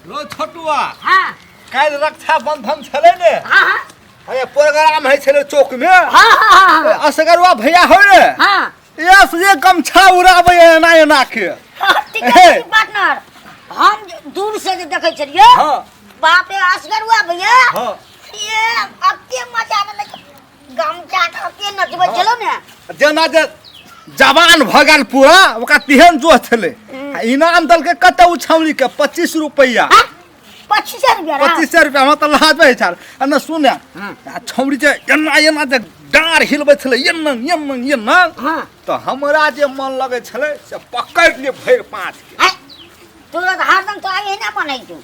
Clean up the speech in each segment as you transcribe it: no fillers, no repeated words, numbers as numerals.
रो छोटुआ। हाँ। काल्हि रक्षाबंधन छलै ने। हाँ हाँ। अरे प्रोग्राम होइ छलै चौक में। हाँ हाँ हाँ हाँ। असगरवा भैया हो रे। हाँ। यस जे गमछा उड़ाबै एना एना के। हाँ, ठीक है पार्टनर, हम जे दूर से जे देखै छलियै। हाँ। बाप रे, असगरुआ भैया। हाँ। ये अते मजा आने गमछा के अते नचबै छलो ने। जेना जे जवान भऽ गेल पूरा ओकरा तेहन जोश छलै। आ इनाम देलकै कते ओ छौड़ी के 25 रुपैआ। हाँ? 25 रुपया रा? 25 रुपया हमरा तऽ लाज होइ छल। आ ने सुने, आ छौड़ी जे एना एना जे डाँड़ हिलबै छलै एना एना एना, हाँ। तऽ हमरा जे मन लगै छलै से पकड़ि लियै भरि पाँच के। आय, तोरा तऽ हरदम तो आइ एहिना बनै छौ।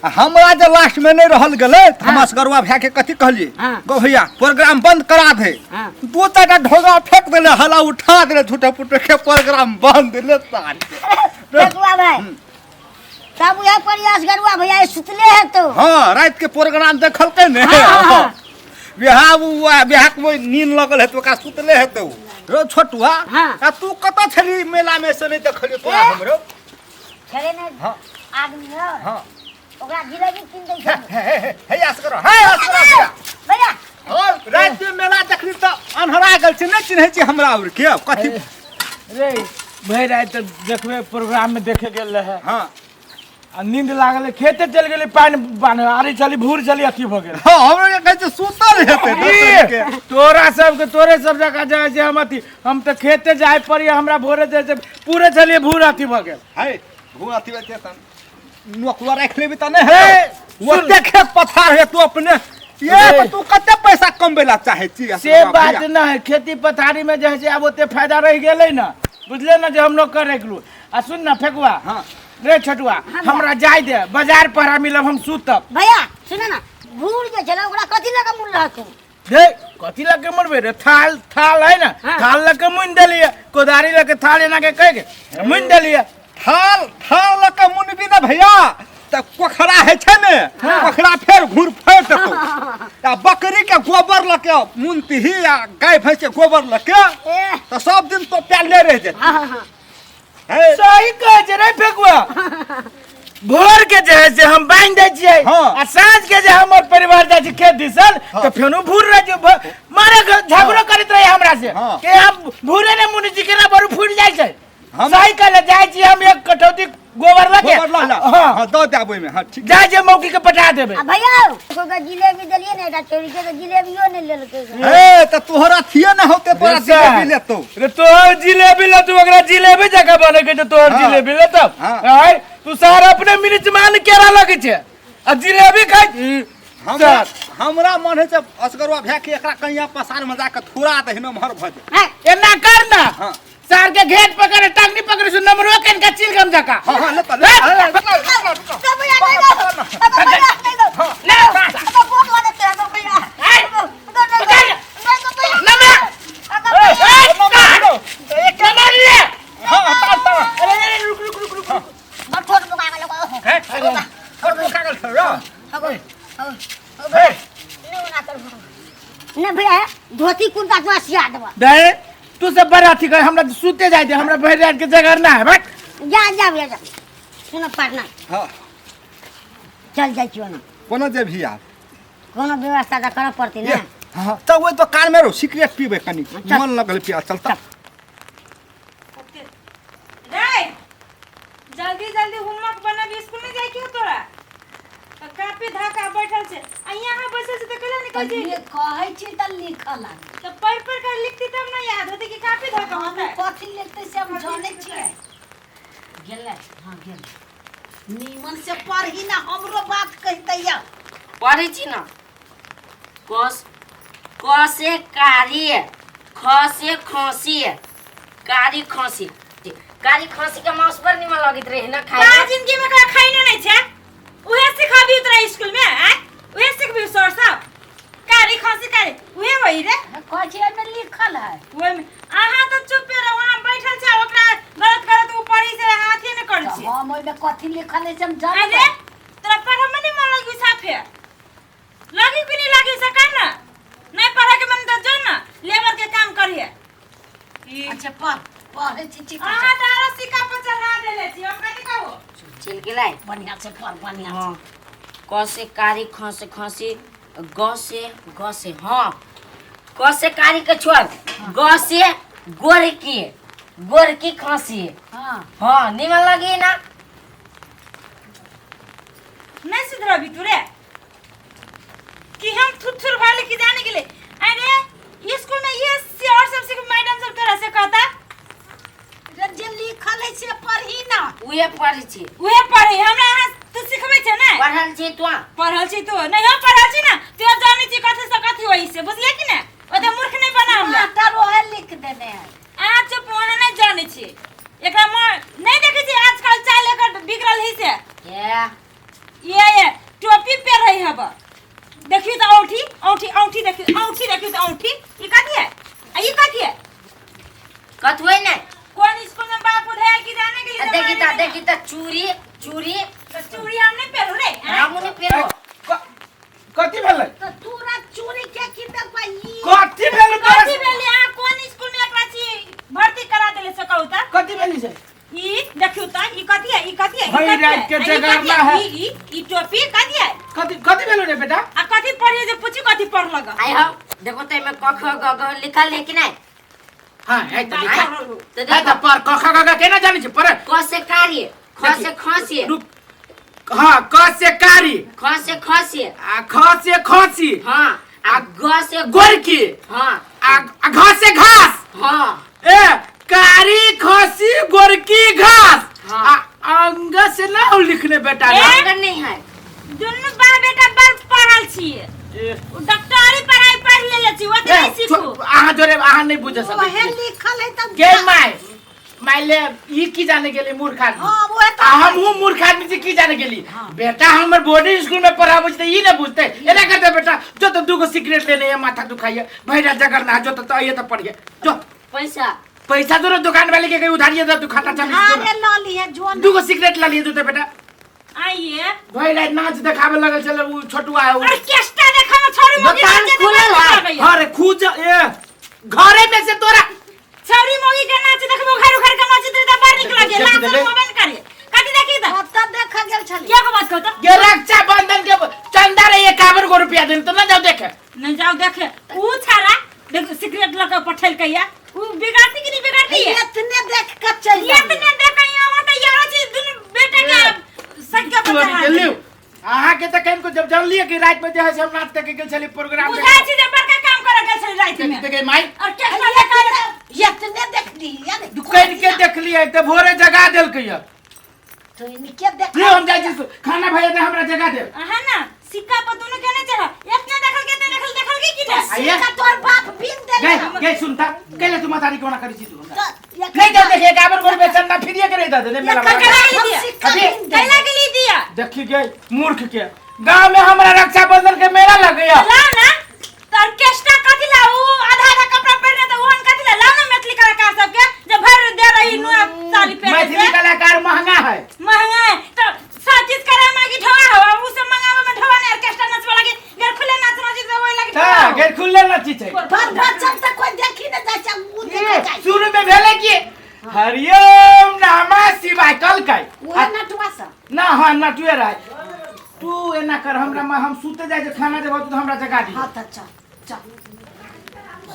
आ हमरा जे लास्ट में नहीं रहल गेलै तऽ हम हाँ। असगरुआ भैया के कथी कहलियै, हाँ। गो भैया प्रोग्राम बंद करा दे। हाँ। दू टाका ढोगा फेंक देले, हला उठा देले, झूठे पुटे के प्रोग्राम बंद देले सार के। फेकुआ भाई, तब उहे पर असगरुआ भैया सुतले है तो। हाँ, रात के प्रोग्राम देखलकै ने। हाँ, हाँ, हाँ। बिहार बिहार के नींद लगल है तो ओकरा सुतले है तो। रो छोटुआ, हाँ। आ तू कतऽ छली मेला में से नहीं देखलियो तोरा ए? हमरो? छले ने। हाँ। आदमी है। हाँ। ओकरा जिलेबी कीन दै छै। हे, हे, हे, हे, असगर, हे, असगर, भैया। भैया। और रात में मेला देखली तऽ अन्हरा गेल छी, नहि चिन्है छी हमरा और के कथी। रे भरि राति तऽ देखबे प्रोग्राम में देखे गेल रहे। हाँ। आ नींद लागल, खेते चलि गेली, पानि बान्ह आरी चली भूर चली अथी भऽ गेल। हाँ, हमरो के कहै छै सुतल हेतै, ई, दोसर के। तोरा सबके तोरे सब जगह जाइ छै हम अथी, हम तऽ खेते जाय पड़िए हमरा भोरे जाइ छै पूरे छलियै भूर अथी भऽ गेल। है भूर अथी भऽ गेल तहन नोकवा राखि लेबी तऽ नहि हे, सुन। ओते खेत पथार हे तू अपने ये रे। तऽ तू कते पैसा कमबै ला चाहै छी? से बात नहि है, खेती पथारी में जे है से आब ओते फायदा रहि गेलै ने, बुझले ने जे हम नौकर राखि लू। आ सुन ना फेकुआ। हाँ। रे छोटुआ, हाँ, हमरा जाय दे बाजार पर हम मिलब, हम सुतब। भैया सुन ना, भूर जे छलै ओकरा कथी लऽ कऽ मुन रहतौ? रे कथी लऽ के मुनबे रे? थाल थाल है ना, हाँ। थाल लऽ के मुनि देलियै, कोदारी लऽ के थाल एना के कहि के मुनि देलियै। थाल थाल लऽ के मुनबी ने भैया तऽ पोखरा होइ छै ने, हाँ। पोखरा फेर घूर फेर देतौ। आ बकरी के गोबर लऽ के मुनतीही आ गाय भैंस के गोबर लऽ के ए। तऽ सब दिन तो प्याले रहि जेतै। हाँ, हाँ, हाँ। हे। सही कहै छै रे फेकुआ, भोर के जे है से हम बांधि दै छियै। हाँ। आ साँझ के जे हमर परिवार जाइ छै खेत दिसन हाँ। तऽ फेनो भूर रहै छै, मारे के झगड़ो करैत रहै हमरा से हाँ। के हम भूरे ने मुनि जी केना बरू फूटि जाइ छै। हम- सही कहले जाइ छी हम एक कटौती गोबर लऽ के। गोबर लऽ ला। हाँ। हाँ, दऽ देब ओहिमे। हाँ, ठीक। जाइ छै मौकी के पटा देबै। आ भैया ओकरा जिलेबी देलियै ने, एकटा चोरी के तऽ जिलेबियो नहि लेलकै। ए तऽ तोहर अथिये नहि होतै, तोरा रे जिलेबी लेतौ। रे तोहर जिलेबी लेतौ, ओकरा जिलेबी जकाँ बनै के छै तोहर हाँ। जिलेबी लेतौ। हाँ। आय तू सार अपने मिर्च मान केरा लगै छै आ जिलेबी खाइ छी। हमरा हमरा मन होइ छै असगरुआ भए के एकरा कहिया पसार में जाके थुरा दही नमहर भऽ जाय। हैं? एना कर ना। हाँ। सार के घेट पकड़े टांगनी पकड़े से नमरो के इनका चिलगम जका। हाँ, हाँ, लेता, लेता, ले, ले, ले, ले, ले, सब भैया नहीं दो, अब भैया नहीं दो। ले, अब बोल लगे थे, अब भैया। ए, अब दो, दो, दो। पकड़। नहीं दो भैया। नमरा। अब ए, भैया। ए, एक नमर ले। हाँ, तार, तार। अरे, अरे, रुक, रुक, रुक, रुक, रुक। बड़ छोट बुका गेल ओकरा। हे, छोट बुका गेल छौ, रौ। अब, अब, अब भैया, नहीं ओना कर। नहीं भैया, धोती कुर्ता तोरा सिया देबऽ। दे, तू सब बड़ा अथी कर, हमरा सुते जाय दे, हमरा भरि रात के जगरना है, बट। जा, जा भैया, जा। सुन पार्टनर। हाँ। चल जाइ छियौ ना। कोनो जेबही आब? कोनो व्यवस्था तऽ करऽ पड़तै ने। ये, हाँ, तऽ ओहि दोकान में रहो, सिगरेट पीबै कनी। चल। मन लगल पिया, चल तऽ। रे, जल्दी जल्दी होमवर्क बनाबी, स्कूल नहीं जाए के तोरा? आ कापी धाका बैठल छै आ यहाँ बैसल छै तऽ कैला निकल छै? कहै छी तऽ लिखऽ लाग। तऽ पढ़ पढ़ कर लिखती तब ना याद होती कि कापी धाका होता है। कथी लिखते से हम जानै छियै। गेलै, हाँ गेलै। नीमन से पढ़ी ना, हमरो बात कहितै या। पढ़ै छी ना। कस क से कारी, ख से खसी, कारी खसी। कारी खसी के मांस बड़ निमन लगैत रहे ना खाय का में। जिंदगी में करा खाइने नहीं छे, उहे सिखाबी तोरा स्कूल में? आय उहे सिखबी सर सब कारी खसी कारी उहे होई रे। कहै छी एहिमे लिखल है। ओहि में अहाँ तऽ चुपे रहू, अहाँ बैठल छै ओकरा गलत गलत ऊपर ही से हाथे ने करै तऽ छी। हम ओहिमे कथी लिखल है से हम जानबै। अरे तोरा पढ़ऽ में नहीं मन लगी साफे लगी कि नहीं लगी से कह ना, नहीं पढ़े के मन तो जो ना लेबर के काम करिए। अच्छा पढ़, पढ़े छी ठीक अहाँ तऽ आरो सिक्का पर चढ़ा देले छी, हम कथी कहू? चलि गेलै। बढ़िया से पढ़, बढ़िया से। हाँ, क से कारी, ख से खसी, ग से, ग से, हाँ, क से कारी के छोड़, ग से गोरकी, गोरकी खसी। हाँ। हाँ, निमन लगी ना? नहीं सुधरबी तू रे कि हम थुथुर वाले की जाने के लिए। अरे स्कूल में ये से और सब से मैडम सब तोरा से कहता। रे जे लिखल है से पढ़ी ना। उहे पढ़ै छी। उहे पढ़े हमरा यहाँ तू सिखबै छै ने? पढ़ल छी तो। पढ़ल छी तू नहीं, हम पढ़ल छी ना, तू जानै छी कथी से कथी होई से, बुझले कि ने? ओते मूर्ख नहीं बना हमरा। मास्टर ओहे लिख देने है। अहाँ चुप, वहाँ नहीं जानै छी। एकरा मां नहीं देखै छी आजकल चाल एकर बिगड़ल ही से। ये टोपी पेर रही हब, देखियो तो औंठी औंठी औंठी, देखियो औंठी, देखियो तो औंठी। ई कथी है? आ ई कथी है? कथु है नहीं। कौन स्कूल में बाप उधार की जाने के लिए? देखी ता, देखी ता, चूड़ी चूड़ी। तो चूड़ी हम नहीं पेरू रे। हम नहीं पेरू। कथी भेलै? तो तोरा चूड़ी के की देलकै ई? कथी भेलै तोरा? कथी भेलै? अहाँ कोन स्कूल में एकरा छी भर्ती करा देले से कहू त? कथी भेलै से? ई देखियो त, ई कथी है? ई कथी है? ई भई कथी रात के है? ई कथी जगरना है। ई ई टोपी कथी है? कथी कथी भेलै रे बेटा? आ कथी पढ़े जे पूछी कथी पढ़ लगा? आई हो देखो त एमे क ख ग घ लिखल है कि नहीं? हां, है त लिखल। त है देखो त पर क ख ग घ केना जानै छी पर? क से कारी, ख से खसी। रुक, हां, क से कारी, ख से खसी, आ ख से खसी। हां, आ ग से गोरकी। हां, आ घ से घास। हां। ए कारी खसी गोरकी घास। हाँ। आ अंग से ना हो लिखने बेटा ना। अंग नहीं है। दुनू बा बेटा बड़ पढ़ल छियै। उ डॉक्टरी पढ़ाई पढ़ लेले छी, ओते ए, नहीं सीखू। अहाँ जोरे अहाँ नहीं बुझे सकै ओहे छी। लिखल है त के my my ले ई की जाने गेली मूर्ख आदमी। हां, ओहे त आ हमहूँ मूर्ख आदमी छी की जाने गेली। बेटा हमर बोर्डिंग स्कूल में पढ़ाबै छी त ई ने बुझतै। एना करते बेटा जो तो दूगो सिगरेट लेने है, माथा दुखाइए भैरा जगरना जो तो आइए तो पढ़िए जो। पैसा पैसा तो दुकान वाले के कहीं उधारिए दे तू खाता चल। उधारे ल लिए जो न। दूगो सिगरेट ला लिए तू बेटा। आइए भैरा नाच देखावे लगल छल उ छोटुआ उ। ऑर्केस्ट्रा देखा में छोरी मोगी दुकान नाचे खुलल देखा है। अरे खूज ए घरे में से तोरा छोरी मोगी के नाच देखबो घर घर के नाच दे बाहर निकल गेल। देखी नाच देले। मोबाइल करे कथी देखी त? कत देख गेल छली? के को बात कहत? ये रक्षा बंधन के चंदा रे 51 गो रुपया देन तो ना जाओ देखे। न जाओ देखे उ छाड़ा देख सिगरेट लके पठेल कहिया उ बिगाड़ती कि नहीं बिगाड़ती है? इतने देख के चल इतने देख यहाँ त यारो चीज दुनु बेटा के संख्या पर तोरी चढ़ा के देली। लियो। अहाँ के त कहीं को जब जान लिए कि रात में जे है से हम नाच देखे गेल छली प्रोग्राम बुझाइ छी जे बड़का काम करे गेल छली राति में। देखे माई और के साले इतने देख ली यानी दुकान के देख लिए त भोरे जगा देलकै य। तो इनके देख लियो हम जाइ छी खाना भैया ने हमरा जगा दे। अहाँ ना सिक्का पर दुनु के नहीं चढ़ा इतने देखल के देखल देखल के कि ना? आइए। सिक्का तोर बाप बिन देले। गए गए सुनता कहले तू मातारी कोना करी छी तू हमरा? तो नहीं जाओ देखे एकावन गो रुपया चंदा फ्रीए के नहीं दे दे मेला एकर वाला। हम सिक्का अभी- बिन देले। कैला के लिए दिया? देखी गए मूर्ख के गांव में हमरा रक्षाबंधन के मेला लगैया। लाओ ना तो ऑर्केस्ट्रा कथी ला उ आधा आधा कपड़ा पहनने तो ओहन कथी ला लाओ ना मैथिली कलाकार सबके जे भर दे रही नुआ साड़ी पहने मैथिली से। कलाकार महंगा है। महंगा है तो सब चीज करे में की ढोआ हवा उ सब मंगावे में ढोआ नहीं ऑर्केस्ट्रा नचवा लगे घर खुले नाच नाची तो ओइ लगे ढोआ हां हवा। घर खुले नाची छै। पर बच्चा त कोई देखी न जाइ छै उ देखे जाइ। शुरू में भेले कि हरिओम नमः शिवाय कलकै। ओहे नटुआ सब। ना हां नटुए रहे। तू एना कर हमरा में हम सुते जाय जे खाना देबो तू हमरा जगा दी। हां त चल चल।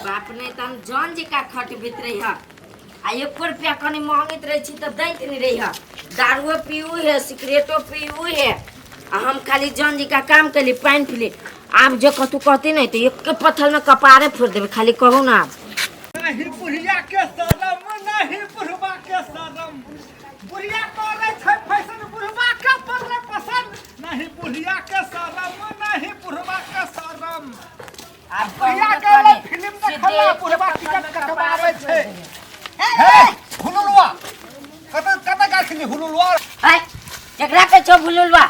बाप ने त हम जान जी का खट बीत रही है आ एको रुपया कनी मांगैत रहे छी त दैत नहीं रही है। दारुओ पीऊ है, सिगरेटो पीऊ है आ हम खाली जान जी का काम कैली पानि पीली। आब जे कतू कहती नहीं तो एक पत्थर में कपारे फोड़ देबे खाली कहू ना। नहीं बुढ़िया के शरम नहीं बुढ़वा के शरम, बुढ़िया करे छै फैशन बुढ़वा के पड़ले पसंद, नहीं बुढ़िया के शरम नहीं बुढ़वा के शरम। आब बुढ़िया कहू के ना कनी, फिल्म सीधे देखला एक बुढ़वा पत्थर टिकट में कटवाबै कपारे छै। फोड़ देबै। हे हुलुलुआ कत कत गाछली हुलुलुआ? है केकरा के छौ हुलुलुआ?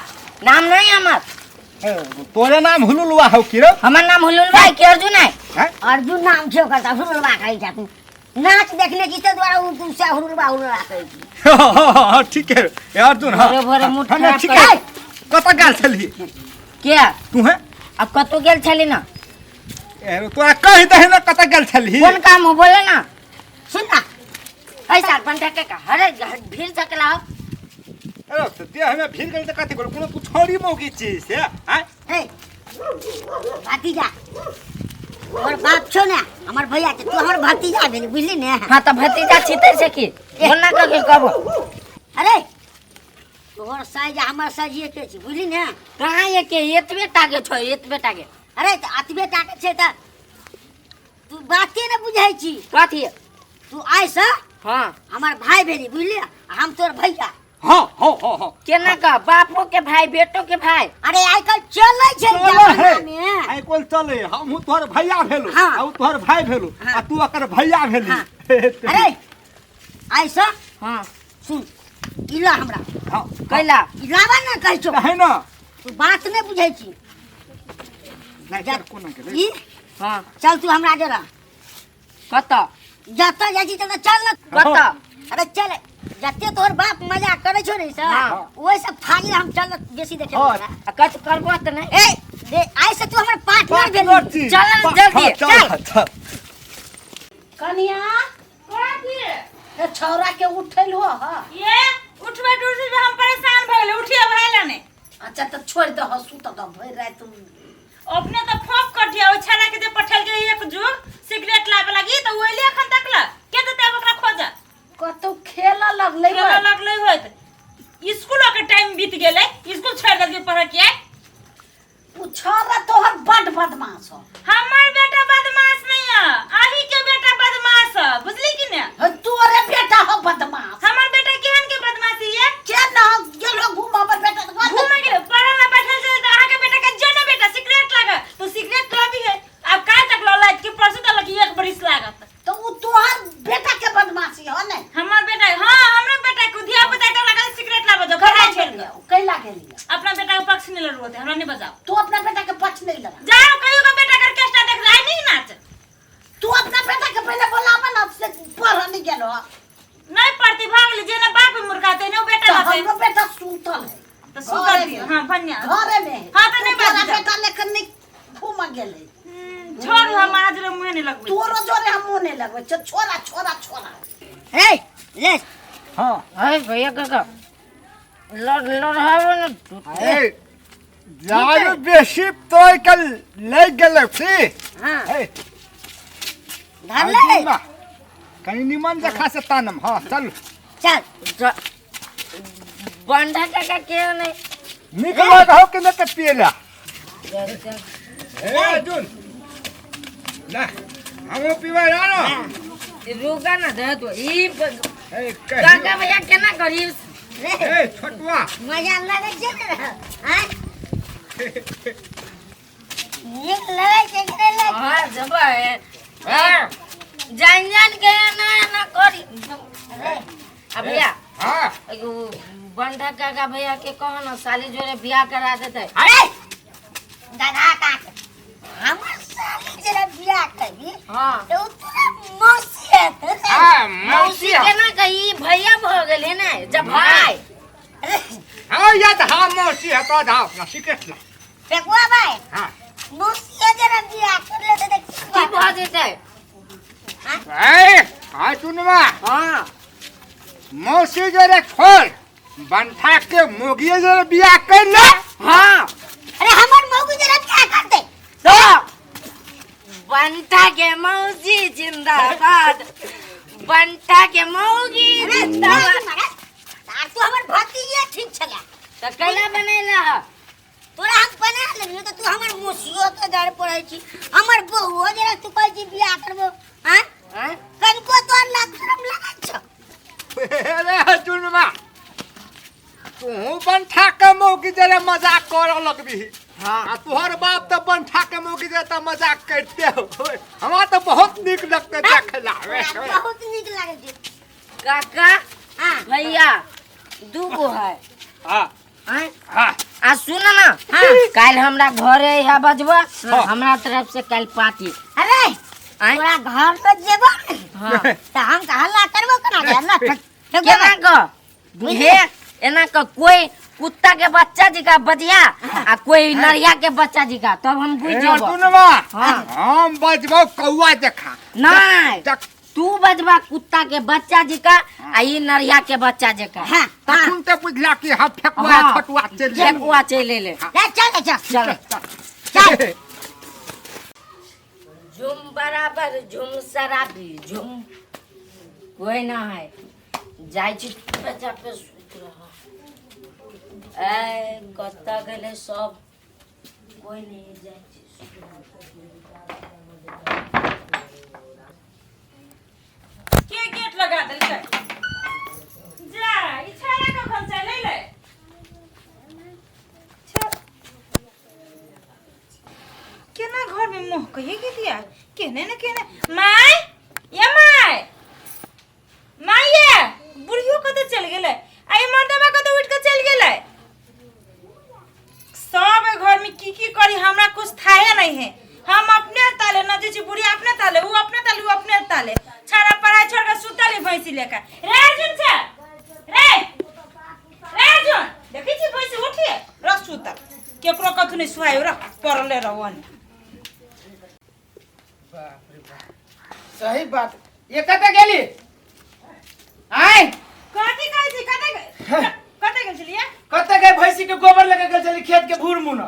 नाम नहीं हमर। हे, तोरे नाम हुलुलुआ हौ की रे? हमर नाम हुलुलुआ है कि अर्जुन है? हैं? अर्जुन नाम छौ ओकर त हुलुलुआ कहै छै तू। नाच देखने की तो द्वारा उ तू से हुलुलुआ हुलुलुआ कहै छी। हाँ, ठीक है ए अर्जुन। हाँ भोरे भोरे मुँह हाँ, खराब ठीक कर। है। कत गेल छली? के तू है? अब कतौ गेल छली ना? ए तोरा कहि दही ना कत गेल छली? कोन काम हो बोले ना। सुन ना ऐसा पंटा के का हरे भीड़ सकला हो। अरे तो देह में भीड़ गेल त कथी करू कोनो तू छोड़ी मौगी छी से आय ए भतीजा तोहर बाप छौ ने हमर भैया के तू हमर भतीजा भेली बुझली ने हाँ तो भतीजा छितै छै की ओना कह के कहबो अरे तोहर साइज आ हमर साइज एके छै बुझली ने कहाँ एके एतबे टाके छौ एतबे टाके अरे तऽ एतबे टाके छै तऽ तू बाते ने बुझै छी कथी तू आइसँ हाँ हमर भाय भेली बुझली आ हम तोर भैया हाँ हाँ हाँ हाँ केना कह बापो के भाई बेटो के भाई अरे आइ काल्हि चलै छै चलै जमाना है मे आइ कोल चले हमहूँ तोहर भैया भेलु हाँ। आ उ तोहर भाई भेलु हाँ। आ तू ओकर भैया भेली हाँ। अरे आइसँ हाँ सुन ई ला हमरा हाँ कैला ई लाबा ने कहै छौ है ना तू बात नहि बुझै छी नहीं जा- कोना के ई हाँ चल तू हमरा जरा कतऽ जतऽ जाइ छी ततऽ चल ने कतऽ अरे चल जते तोहर बाप मजा करै छौ ने सर हाँ। ओहि से फाजिल हम चल बेसी देखे हाँ। आ कथी करबो तऽ नहि ए दे आइ से तू हमर पार्टनर भेली पार्टनर छी। चल ना, जल्दी, हाँ, चल चल कनिया कथी ए छौरा के उठेल हो हा ये उठबै उठबै हम परेशान भऽ गेलै उठिए भए ने अच्छा तऽ छोड़ दह सुत दह भरि राति अपने तो फोप कटिया ओ छड़ा के जे पठल के एक जुग सिगरेट लाबे लगी तो ओइले एखन तक ला के देते अब ओकरा खोज कतौ खेलऽ लगलै खेलऽ लगलै होत स्कूल के टाइम बीत गेलै स्कूल छोड़ देलकै पढ़ के उ छौरा तोहर बड बदमाश हो हमर बेटा बदमाश नहीं है अही के बेटा बदमाश है बुझली कि ने हे तोरे बेटा हो बदमाश हमर बेटा केहन के बदमाशी है के न गेलो घूम हमर बेटा के घर घूमे के पढ़े ला बैठल छै त अहाँ के बेटा के जो ना बेटा सिगरेट लागे तो सिगरेट लबी है अब काल तक ललाइत कि परसों तक लगी एक बरिस लागत तो उ तोहर बेटा के बदमाशी हो ने हमर बेटा हाँ हमरे बेटा के धिया पुता के लगल सिगरेट लाबो जो घर छोड़ के कैला गेलिए अपना बेटा के पक्ष नहीं लड़बो हमरा नहीं बजाओ तू अपना बेटा के पक्ष नहीं लड़ा जाओ कहियो के बेटा के ऑर्केस्ट्रा देख रहा नहीं नाच तू अपना बेटा के पहले बोलावा ना से पढ़ नहीं गेलो नहीं पढ़ती भाग ले जे ना बाप मुर्खाते ने बेटा तो लाते हमरो बेटा सुतल है तो सुतल दियो हां भन्या घरे में है हाँ, तो नहीं तोरा बाजू जा। बेटा लेकर नहीं घूम गेले छोड़ हम आज रे मुंह नहीं लगबे तोरो जोरे हम मुंह नहीं लगबै छौ छोरा छोरा छोरा ए ले हाँ अरे भैया काका लड़ लड़ाबो ने ए दारू बेसी तोय के ले गेलै छी हाँ ए धर ले कनी निमन जखा से तानम हाँ चल चल बंधा काका के नहीं नीक लग हो कि नहीं के पियला ए अर्जुन ला हमो पीवा ना ना रुका ना दे तो ई ए काका भैया केना करी रे ए छोटुआ मजा लगै छै ने आँय नीक लगै छै कि नहि लगै हां जबा है जान जान के ना ना करी आ भैया हाँ एगो बंधा काका भैया के कहो ना साली जोरे बियाह करा देते अरे गधा काट हमर साली जरा बियाह करबी हाँ तऽ ओ तोरा मौसी हेतौ ने। हाँ मौसी मौसी के ना कही भैया भ गेले ने जब भाई अरे हाँ या तो हाँ मौसी है तो धाव ना सिगरेट ला फेकुआ भाई हाँ मौसी जरा बियाह कर लेतै तऽ की की बात? भ जेतै ए हाँ सुनवा हाँ मौसी जरे छोड़ बंठा के मोगिए जरे बियाह कर ले हाँ अरे हमर मौगी जरा बियाह कर दे तो बंटा के मौसी जिंदाबाद बंटा के मौगी अरे जिंदाबाद महाराज तार तू हमर भतीजिया ठीक छला तो कैला बनैला ह तोरा हम बना लेलियो तऽ तू हमर मौसियो के डर पड़ै छी हमर बहुओ जरा तू कहै छी बियाह करबो आँय आँय? कनिको तोहर लाज शरम लागै छौ अरे चुनमा तू बंठा के मौगी जरे मजाक कर लगबी हाँ आ तुहर बाप तो बंठा के मौगी जरे तो मजाक करते हो हमरा तो बहुत नीक लगते देखला तोरा बहुत नीक लागै छै काका हाँ भैया दू गो है हाँ आँय? हाँ आ सुन ना काल्हि हमरा घरे है बजबा हाँ। हमरा तरफ से काल्हि पार्टी अरे आँय? तोरा घर पर जेबो ने हाँ तऽ हम तऽ हल्ला करबो केना के हल्ला ठेक केना क हे एना क कोई कुत्ता के बच्चा जी का बजिया आ कोई नरिया के बच्चा जी का तब हम बुझ जेबो सुनवा हाँ। हम बजबो कौआ देखा नहीं देख तू बजबा कुत्ता के बच्चा जका आ ई नरिया के बच्चा जका। हाँ। तखन तऽ बुझला कि हम फेकुआ। हाँ। छोटुआ चलि गेल। फेकुआ चलि एलै। ले चल चल। चल। चल। झुम बराबर झुम शराबी झुम कोई ना है, जाइ छी बच्चा पे सुति रह। ए कतऽ गेलै सब? कोई नहीं, जाइ छी सुति रह। के गेट लगा देलकै? जा, ई छाड़ा कखन चलि अयलै? छे, केना घर में मोह कहिए गेलियै केने ने केने। माय, ये my, माय, ये बुढ़ियो कतऽ चलि गेलै? आ ई मर्दबा कतऽ उठि कऽ चलि गेलै? सब एहि घर में की की करी, हमरा कुछ थाहे नहीं है। हम अपने ताले न जे छी, बुढ़िया अपने ताले, उ अपने ताले, उ अपने ताले। छाड़ा पढ़ाई छोड़ के सुतल है भैंसी लेकर। रे अर्जुन छे, रे रे अर्जुन, देखै छी भैंसी उठिए रह सुतल, केकरो कथु नहीं सुहायो, रह पड़ले रहो ओने। बाप रे बाप, सही बात। ये कतऽ गेली आय? कथी कहै छी? कतऽ कतऽ गेल छलियै? कतऽ गए? भैंसी के गोबर लगे गेल छली खेत के भूर मुन।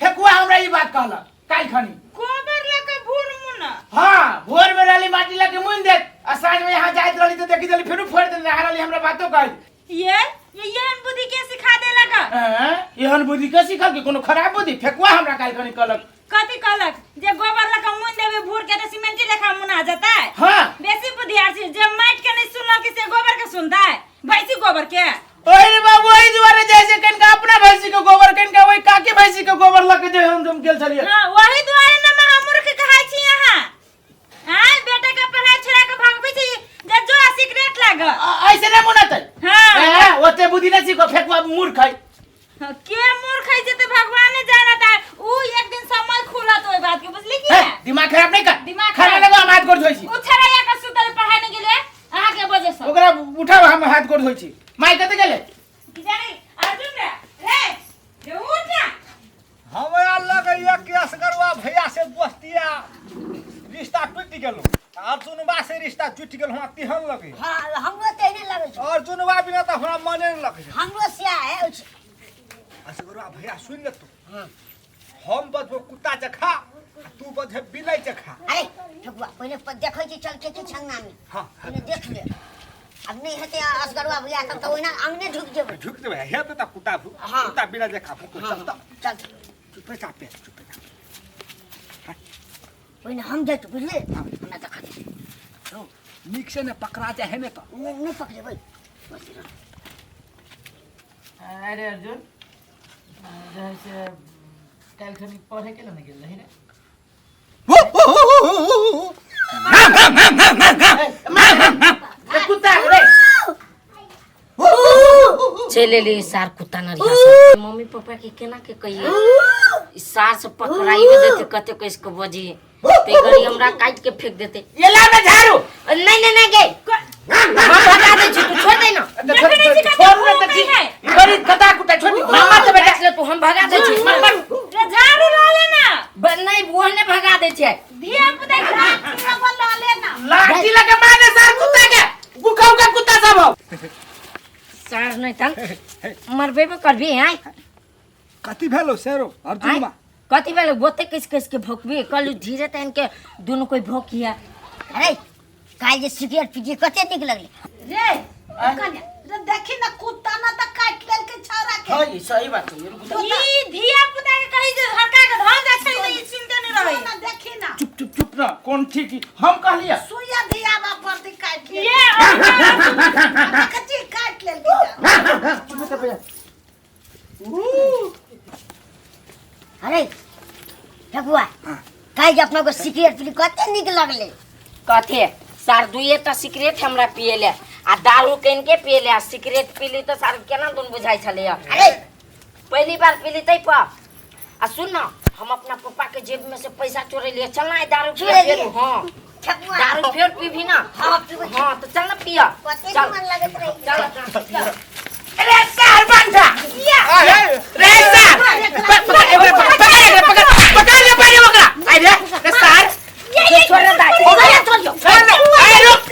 फेकुआ हमरा ई बात कहलक काल्हि खनी। गोबर लऽ कऽ भूर मुन? हाँ, भोर में रहली माटी लगे मुन देत आ साँझ में यहाँ जाइत रहली तो देखी देली, फेरू फोड़ देने रहली। हमरा बातो कहल। ये एहन बुद्धि के सिखा देलक? हैं? एहन बुद्धि के सिखल के कोनो खराब बुद्धि फेकुआ हमरा काल्हि खनी कहलक। कथी कहलक? जे गोबर लऽ कऽ मुन देबै भूर के तऽ सीमेंटी लेखा मुना जेतै? हाँ। बेसी बुद्धियार छी जे माटि के नहीं सुनलक से गोबर के सुनतै, भैंसी गोबर के। ओहि रे बाबू, ओहि दुआरे जाइ छै कनिका अपना भैंसी के गोबर, कनिका ओहि काकी भैंसी के गोबर लऽ के जे हम गेल छलियै। हाँ, वही दुआरे न महामूर्ख कहै छी अहाँ। आय बेटा के पढ़ाई छोड़ा के भागबै छी जे जो सिगरेट लाग। ऐसे नहि मुनतै। हाँ। हैं, ओते बुद्धि नहि सीखो, फेकुआ मूर्ख है। हाँ, के मूर्ख है जे ते भगवान जानत है। ऊ एक दिन समय खुलत ओइ बात के, बुझली की? हे, दिमाग खराब नहीं कर। दिमाग खाना खराब। लगो, हम हाथ गोड़ धोइ छी। ऊ छड़ैया के सुतल पढ़ाई नहीं गेले अहाँ के वजह से। ओकरा उठाओ, हम हाथ गोड़ धोइ छी। माय कतऽ गेलै? की जाने। अर्जुन रे, रे रे, उठ ना। हमरा लगैया कि असगरवा भैया से दोस्तिया रिश्ता टूटि गेल, अर्जुनवा से रिश्ता जुटि गेल, हमरा तेहन लगैया। हाँ, हमरो तेहने लगै छै। अर्जुनवा बिना तऽ हमरा मने नहि लगैया। हमरो सएह है। असगरवा भैया, सुनि ले तू, हम बजबो कुत्ता जखा आ तू बजहे बिलाइ जखा। अरे ठकुआ, पहिले देखै छी, चल के छंगा में। हाँ। पहिले देख ले। अब नहीं हेतै असगरवा भैया तब तऽ ओहिना अंगने ढुकि जेबै। झुक देबै हे तऽ कुत्ता भू। हाँ। कुत्ता बिलाइ जखा भूकू। चल तऽ। चल। चुपे चापे, चुपे चापे। पहिने हम जाइत, बुझलियै? हमरा देखा दे। नीक से ने पकड़ा जाए है ने तऽ। नहि, नहि पकड़ेबै। अरे अर्जुन, जे है से काल्हि खनी पढ़े के ने गेल रही रे? ए, कुत्ता रे। चलि एली सार कुत्ता नरिया सब। मम्मी पापा के केना के कहिए, ई सार से पकड़ाइयो देते, कते कस के बजी ते गरी हमरा काटि के फेंक देते। ये ला ना झाड़ू। नहीं नहीं नहीं गे, हम भगा दै छी, तू छोड़ दे ना। देखै नहि छी कते छोड़ ना तऽ घूमै ठीक है। बड़ी कता कुत्ता छोड़ मामा तऽ बेटा। काटि ले तू, हम भगा दै छी। मर मर। रे, झाड़ू लऽ ले ना। नहीं, ओहने भगा दै छै। धिया पुता के लऽ ले ना। लाठी लगे मारे सार कुत्ता के, भूखा उखा कुत्ता सब हो। सार नहीं तन मरबे भी करबी आय। कथी भेलो शेरो अर्जुनवा? कथी भेलै? गोते कस कस के भोकबी कहलू, धीरे तहन के दुनू कोई भोकिया। अरे काल्हि जे सिगरेट पीजिए कते नीक लगलै। रे। कन्या रे, देखी ना, कुत्ता ना तऽ काटि लेलकै छौड़ा के। हां, ई सही बात है, रुकू तऽ। ई धिया पुता के कही जे हरका के धर जा छै तऽ ई सुनते नहि रहै। ना देखी ना। चुप चुप चुप ना, कोन ठीक ही? हम कहलिए। सुइया धिया बाप पर दी काटि लेलकै। ये देखै छी, काटि लेलकै। चुप तऽ भैया। अरे ठकुआ, काल्हि जे अपना को सिगरेट पीली कते नीक लगलै। कथे सार दुइए टा सिगरेट हमरा पियले आ दारू कनि के पियले आ सिगरेट पीली तऽ सार केना दुन बुझाइ छलै। अरे पहली बार पीली तै पर। आ सुन ना, हम अपना पप्पा के जेब में से पैसा चोरेलिए, चल ना आइ दारू पिए। चोरेलिए? फेर हाँ। ठकुआ, दारू फेर पीबी ना? हाँ, पीबै। हाँ तऽ चल ना पिया। कते चल। मन लगैत रही। चल चल। अरे सार बंधा रे सार, पकड़ एकरा, पकड़ पकड़ एकरा, पकड़ पकड़ ले पहिले ओकरा। आइ रे रे सार। छोड़ रे दाई। छोड़ ना, आइ रुक।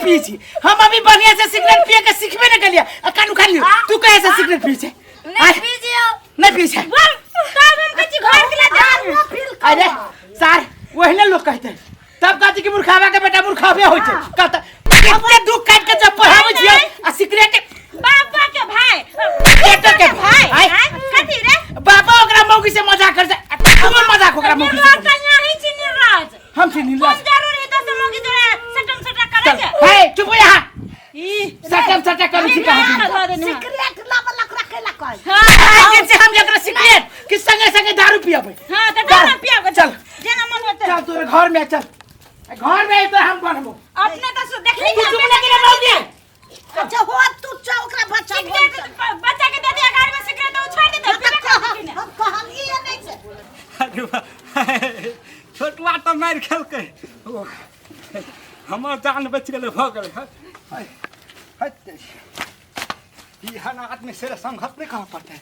पी छी। हम अभी बढ़िया से सिगरेट पिए के सीखबे न केलिए। आ कान उखाड़ लियो। तू कहे से सिगरेट पी छे? नहीं पी जियो। नहीं पी छे। बोल तब हम कच्ची घर के ला जा। अरे सर ओहने लोग कहते तब कहते कि मूर्खावा के बेटा मूर्खावे होय छै। कहता कितने दुख काट के जब पढ़ाबै छियै आ सिगरेट बाबा के भाई, बेटा के भाई, आय। आय, कथी रे? बाबा ओकरा मौगी से मजाक कर छै, तू मजाक ओकरा मौगी से निर्लाज कर। कन्या ही छी निर्लाज। हम छी निर्लाज। कोन जरूरी दोसर मौगी जोड़े सटम सटा करे चल छै? हे चुप हो यहाँ। ई सटम सटा करू छी कहाँ? धऽ देने। सिगरेट लाबऽ लक रखे ला कह। हाँ। आइ के छै हम एकरा सिगरेट कि संगे संगे दारू पियबै। हाँ, तऽ दारू पियबै। चल। जेना मन होतै। चल तोरे घर में चल, घर में तो हम बनबो। अपने तऽ देखली तू चुप लगे रे मौगी। अच्छा हो तू चल ओकरा बच्चा सिगरेट बच्चा के दे दिया गाड़ी में सिगरेट, ओ छोड़ देते पीबे करते कि ने? हम कहलिए नहीं से। अरे बा, छोटुआ तऽ मारि खेलकै, ओ, हमर जान बचि गेलै, भऽ गेलै। हट, हट, एहन आदमी से संघर्ष नहि करऽ पड़तै।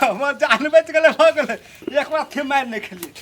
हमर जान बचि गेलै, भऽ गेलै। एक बार फेर मारि नहि खेलियै।